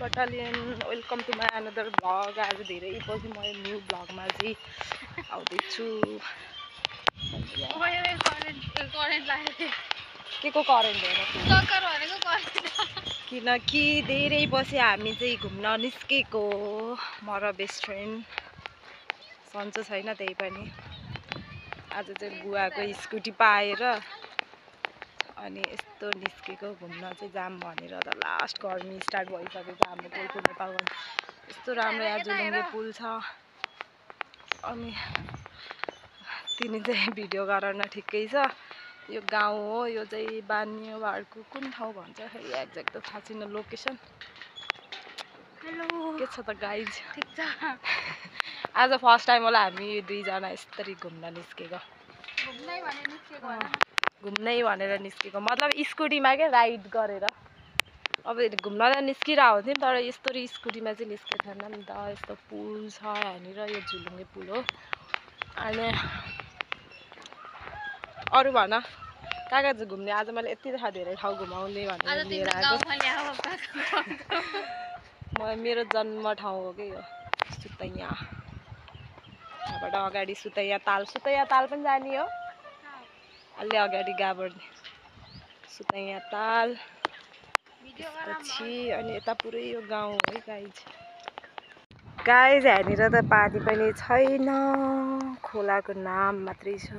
Battalion welcome to my another vlog. आज धेरै पछि म न्यू भ्लगमा चाहिँ आउँदैछु। के को करेन्ट हो किनकि धेरै पछि हामी चाहिँ घुम्न निस्केको म र बेस्ट फ्रेन्ड सन्चो छैन त्यही पनि आज चाहिँ बुवाको स्कुटी पाएर अनि यस्तो निस्केको घुम्न चाहिँ जाम भनेर त लास्ट गर्मी स्टार्ट भइसकेको हाम्रो कोलपुर नेपालमा यस्तो राम्रो यहाँ जुलुङ्गे पुल छ। अनि तिनी चाहिँ भिडियो गराउन ठिकै छ। यो गाउँ हो, यो चाहिँ बानियावाडको कुन ठाउँ भन्छ फेरि एक्ज्याक्ट त थाहा छैन लोकेसन। हेलो के छ त गाइज? ठिक छ। आज फर्स्ट टाइम होला हामी दुईजना यसरी घुम्न निस्केको। घुम्नै भनेर निस्केको मतलब स्कुटीमा के राइड गरेर। अब घुम्न निस्किरहेको थियौँ तर यस्तो स्कुटीमा चाहिँ निस्केको थिएन नि त। यस्तो पुल छ यहाँनिर, यो झुलुङ्गे पुल हो। अनि अरू भन कहाँ कहाँ चाहिँ घुम्ने? आज मैले यति धेरै ठाउँ घुमाउने भनेर लिएर आएको। मेरो जन्म ठाउँ हो कि यो सुतैया। यहाँबाट अगाडि सुतैया ताल पनि जाने हो। अलि अगाडि गाबर सुतैया ताल पछि अनि यता पुरै यो गाउँ है गाइज यहाँनिर त पानी पनि छैन, खोलाको नाम मात्रै छ।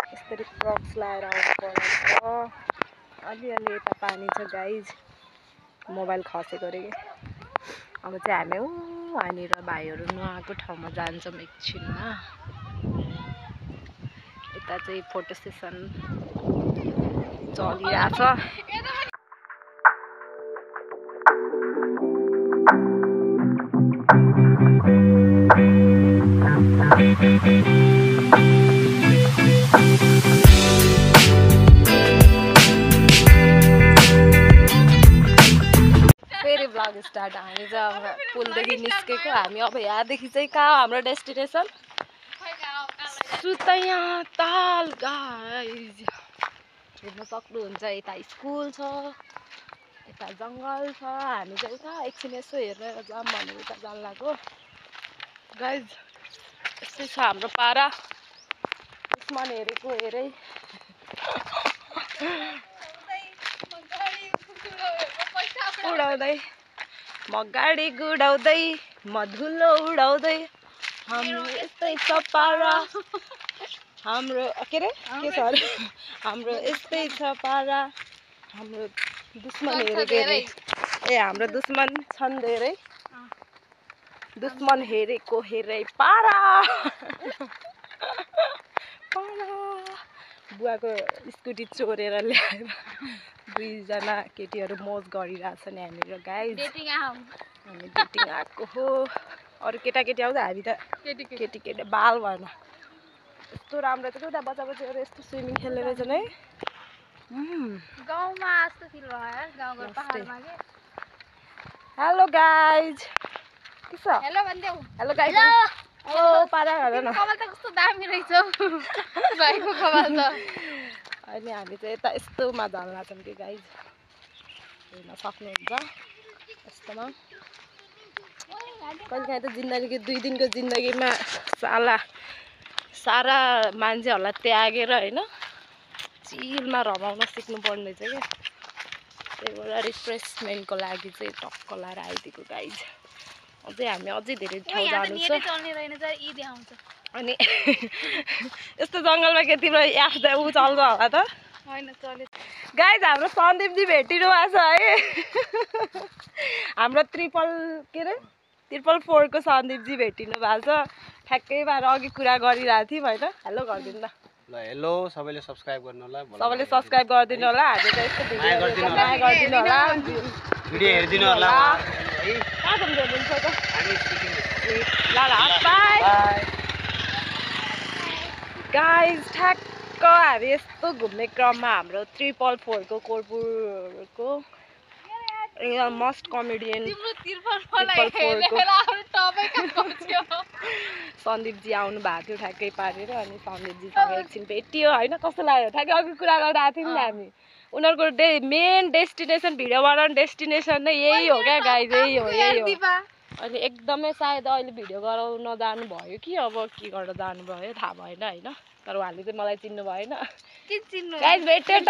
यसरी क्रक्स लाएर आउनु पर्छ। अलिअलि यता पानी छ गाइज, मोबाइल खसेको रे। अब चाहिँ हामी वहाँनिर भाइहरू नुहाएको ठाउँमा जान्छौँ एकछिनमा। यता चाहिँ फोटो सेसन चलिरहेछ। फेरि भ्लग स्टार्ट। हामी चाहिँ अब पुलदेखि निस्केको। हामी अब यहाँदेखि चाहिँ कहाँ हाम्रो डेस्टिनेसन? सुतैया ताल गाइज हेर्न सक्नुहुन्छ। यता स्कुल छ, यता जङ्गल छ। हामी चाहिँ उता एकछिन यसो हेरेर जाऊँ भनेर उता जान लाग्यो गाइज। यस्तै छ हाम्रो पारा। दुश्मन हेरेको हेरै उडाउँदै म गाडी गुडाउँदै म धुलो उडाउँदै हाम्रो यस्तै छ पारा। हाम्रो के रे के छ अरे? हाम्रो यस्तै छ पारा। हाम्रो दुश्मन हेरेको हेरै हाम्रो दुश्मन छन् धेरै। दुश्मन हेरेको हेरै पारा। बुवाको स्कुटी चोरेर ल्याएर दुईजना केटीहरू मोज गरिरहेछन् यहाँनिर गाइज। हामी डेटिङ आएको हो। अरू केटाकेटी आउँछ, हामी त केटी बाल भएन। यस्तो राम्रो छ कि उता बच्चा बच्चाहरू यस्तो स्विमिङ खेल्ने रहेछन् है। गाउँमा जस्तो फिल भयो गाउँको पहाडमा के। हेलो गाइज के छ? हेलो भन्देऊ। Hello guys. हेलो पारा हेर न। कपाल त कस्तो दामी रहेछ भाइको कपाल त। अनि हामी चाहिँ यता यस्तोमा झल्ना छौँ कि गाइज, हेर्न सक्नुहुन्छ यस्तोमा। कहिलेकाहीँ त जिन्दगी 2 दिनको जिन्दगीमा सारा मान्छेहरूलाई त्यागेर होइन चिलमा रमाउन सिक्नुपर्ने रहेछ क्या। त्यही भएर रिफ्रेसमेन्टको लागि चाहिँ टक्क लाएर आइदिएको गाइज। अझै हामी अझै धेरै ठाउँ जानु छ। अनि यस्तो जङ्गलमा के तिम्रो याद ऊ चल्छ होला त? गाइज हाम्रो सन्दीपजी भेटिनु भएको छ है। हाम्रो ट्रिपल 4 को सन्दीपजी भेटिनु भएको छ। ठ्याक्कै बार अघि कुरा गरिरहेको थियौँ होइन। हेलो गरिदिनु न। ल हेलो सबैले सब्स्क्राइब गर्नु होला। सबैले सब्स्क्राइब गरिदिनु होला। हामी चाहिँ यस्तो भिडियो गरिदिनु होला। भिडियो हेरिदिनु होला। कहाँ घुम्नुहुन्छ त? ल बाई गाइज। ठ्याक्क हामी यस्तो घुम्ने क्रममा हाम्रो 444 को कोलपुरको एकदम मस्ट कमेडियन सन्दीपजी आउनु भएको थियो ठ्याक्कै पारेर। अनि सन्दीपजीसँग एकछिन भेटियो होइन। कस्तो लाग्यो? ठ्याक्कै अघि कुरा गर्दा आएको थियौँ नि हामी। उनीहरूको मेन डेस्टिनेसन भिडियो बनाउने डेस्टिनेसन नै यही हो क्या गाइज यही हो अनि एकदमै सायद अहिले भिडियो गराउन जानु भयो कि अब के गरेर जानुभयो थाहा भएन होइन तर उहाँले चाहिँ मलाई चिन्नु भएन गाइज भेट्यो त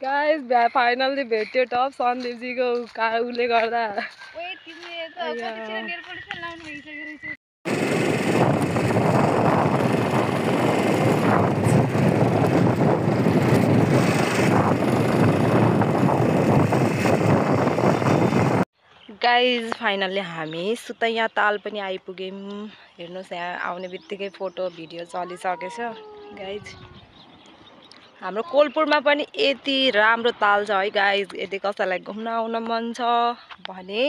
गाइज फाइनल्ली भेट्यो टप सन्दीपजीको उसले गर्दा गाइज फाइनल्ली हामी सुतैया ताल पनि आइपुग्यौँ हेर्नुहोस् यहाँ आउने बित्तिकै फोटो भिडियो चलिसकेछ गाइज हाम्रो कोलपुरमा पनि यति राम्रो ताल छ है गाइज यदि कसैलाई घुम्न आउन मन छ भने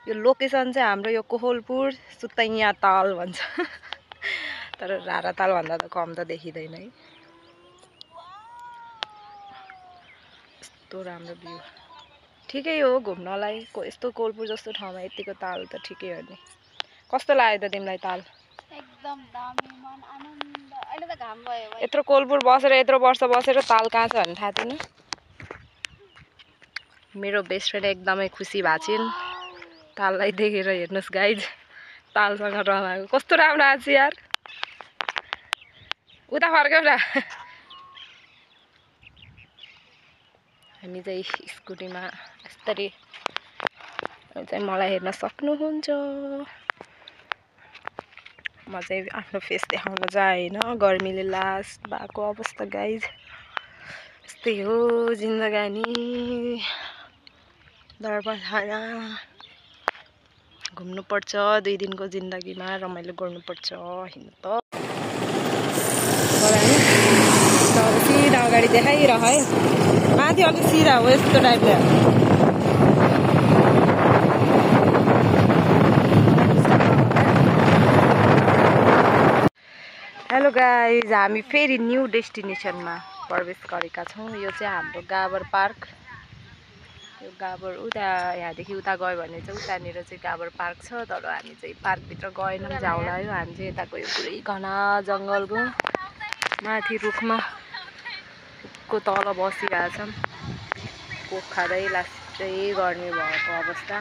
यो लोकेसन चाहिँ हाम्रो यो कोहलपुर सुतैया ताल भन्छ तर रारा ताल भन्दा त कम त देखिँदैन है यस्तो राम्रो भ्यू ठिकै हो घुम्नलाई यस्तो कोलपुर जस्तो ठाउँमा यतिको ताल त ठिकै हो नि कस्तो लाग्यो त तिमीलाई ताल एकदम दामी मन आनन्द अहिले त घाम भयो यत्रो कोलपुर बसेर यत्रो वर्ष बसेर ताल कहाँ छ भन्ने थाहा थिएन मेरो बेस्ट फ्रेन्ड एकदमै खुसी भएको छिन् ताललाई देखेर हेर्नुहोस् गाइज तालसँग रमाएको कस्तो राम्रो आएको छ यार उता फर्क्यौ न हामी चाहिँ स्कुटीमा यसरी चाहिँ मलाई हेर्न सक्नुहुन्छ म चाहिँ आफ्नो फेस देखाउन जाएन गर्मीले लास्ट भएको अवस्था गाइज यस्तै हो जिन्दगानी दर्पण घुम्नुपर्छ 2 दिनको जिन्दगीमा रमाइलो गर्नुपर्छ होइन त सिधा अगाडि देखाइरह है माथि अलिक सिधा हो यस्तो टाइपले हेलो गाइज हामी फेरि न्यू डेस्टिनेसनमा प्रवेश गरेका छौँ यो चाहिँ हाम्रो गाबर पार्क यो गाबर उता यहाँदेखि उता गयो भने चाहिँ उतानिर चाहिँ गाबर पार्क छ तर हामी चाहिँ पार्कभित्र गएनौँ झाउलायो हामी चाहिँ यताको यो पुरै घना जङ्गलको माथि रुखमा को तल बसिरहेको छौँ कोक खाँदै लास्टै गर्मी भएको अवस्था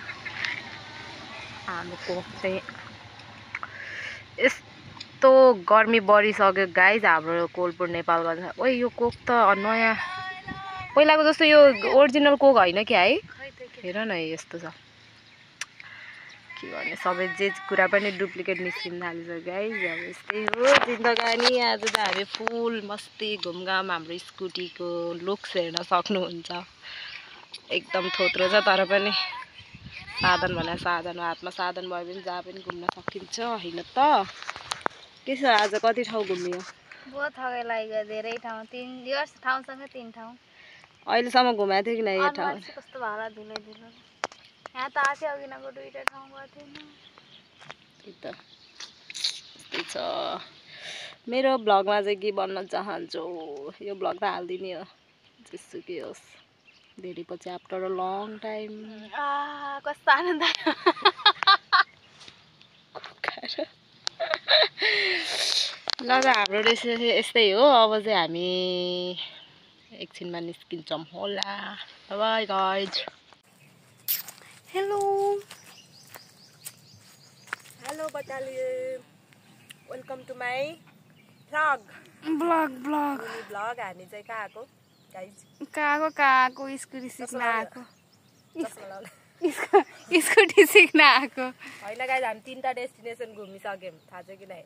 हाम्रो कोक चाहिँ यस्तो गर्मी बढिसक्यो गाइज हाम्रो कोलपुर नेपालमा ओ यो कोक त नयाँ पहिलाको जस्तो यो ओरिजिनल कोक होइन क्या है हेर न यस्तो छ के गर्ने सबै जे कुरा पनि डुप्लिकेट निस्किन थालिन्छ गाइज अब यस्तै हो जिन्दगानी आज त हामी फुल मस्ती घुमघाम हाम्रो स्कुटीको लुक्स हेर्न सक्नुहुन्छ एकदम थोत्रो छ तर पनि साधन भने साधन हातमा साधन भयो भने जहाँ पनि घुम्न सकिन्छ होइन त के छ आज कति ठाउँ घुम्यो बहुत थकै लाग्यो धेरै ठाउँ 3 ठाउँसँग 3 ठाउँ अहिलेसम्म घुमाएको थियो कि न यो ठाउँ कस्तो भाडा ढिलो ढिलो यहाँ त आथे अघिनको 2टा ठाउँ गएको थिएन त्यस्तै छ मेरो ब्लगमा चाहिँ के भन्न चाहन्छु यो ब्लग त हालिदिने हो जेसुकै होस् धेरै पछि आफ्टर अ लङ टाइम कस्तो आनन्द ल त हाम्रो रेसिपी यस्तै हो अब चाहिँ हामी एकछिनमा निस्किन्छौँ होला बाई गाइज हेलो हेलो बटालिए वेलकम टु माई ब्लग हामी चाहिँ कहाँ आएको गाइज कहाँको स्कुटी सिक्न आएको स्कुटी सिक्न आएको होइन गाइज हामी 3टा डेस्टिनेसन घुमिसक्यौँ थाहा छ कि नै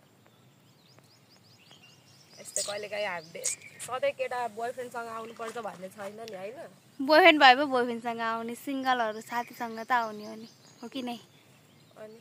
यस्तै कहिलेकाहीँ हामीले सधैँ केटा बोयफ्रेन्डसँग आउनुपर्छ भन्ने छैन नि होइन बोयफ्रेन्ड भए पो बोयफ्रेन्डसँग आउने सिङ्गलहरू साथीसँग त आउने हो नि हो कि नै अनि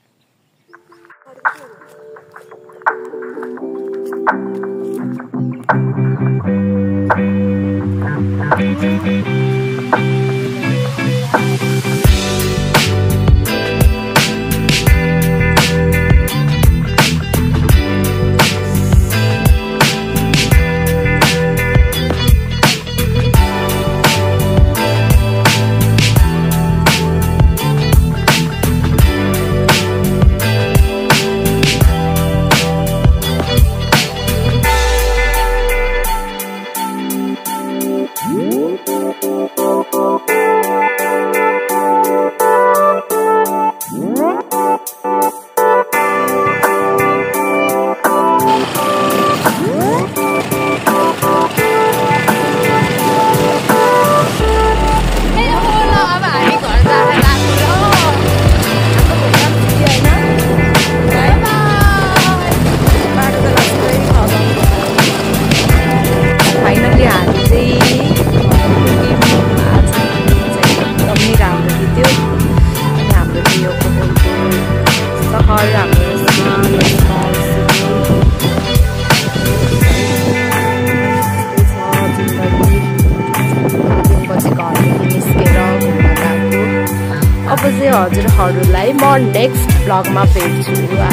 नेक्स्ट ब्लगमा भेट्छु।